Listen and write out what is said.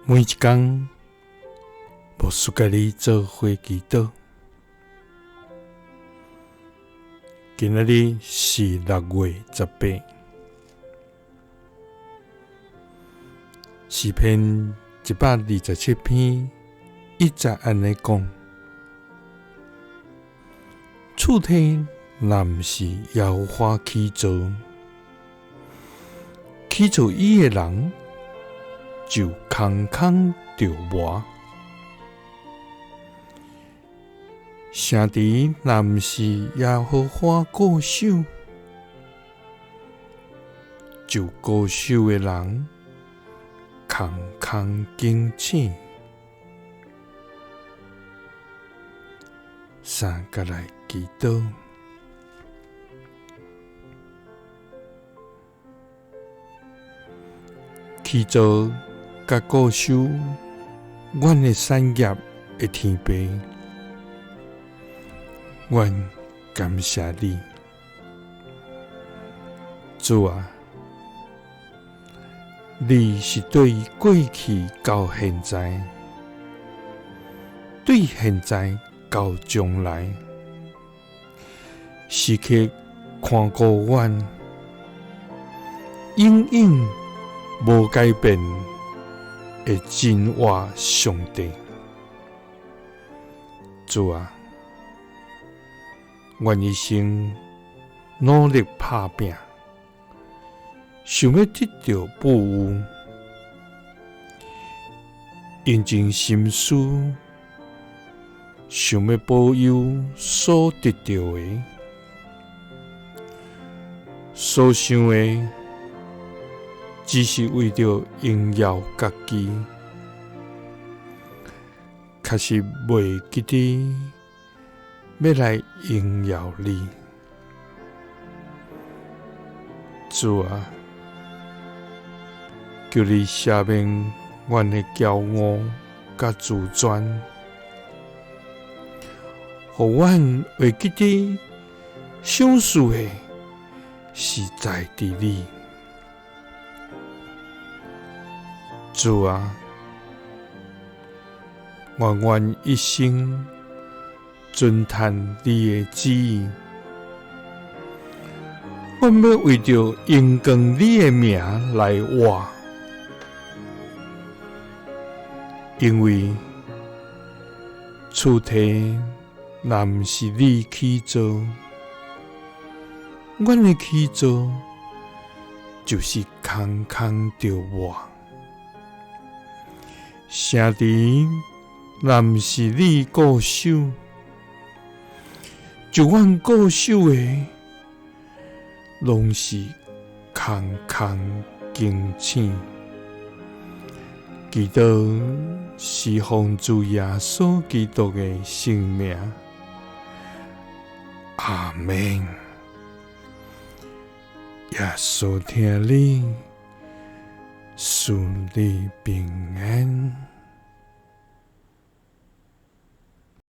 每一工，牧師佮你做伙祈禱。今仔日是6月18，詩篇127篇1節按呢講：厝體若毋是耶和華起造，起造伊的人就空空著磨。城池若毋是耶和華固守，就固守的人空空警醒。三佮來祈禱。起造佮固守阮的產業的天父，阮感謝你，主啊，你是對過去到現在，對現在到將來，時刻看顧阮，永遠無改變的真活上帝。主啊，阮一生努力拍拚，想欲得著富有，用盡心思想欲保有所得著的，所想的，只是為著榮耀家己，確實袂記得欲來榮耀你。主啊，求你赦免阮的驕傲佮自尊，予阮會記得賞賜的是在佇你。主啊，我願一生遵趁你的旨意，阮欲為著榮光你的名來活，因為厝體若毋是你起造，阮的起造就是空空著磨。城池若毋是你固守，就阮固守的，攏是空空警醒。祈禱是奉主耶穌基督的聖名，阿們。耶穌疼你，賜你平安。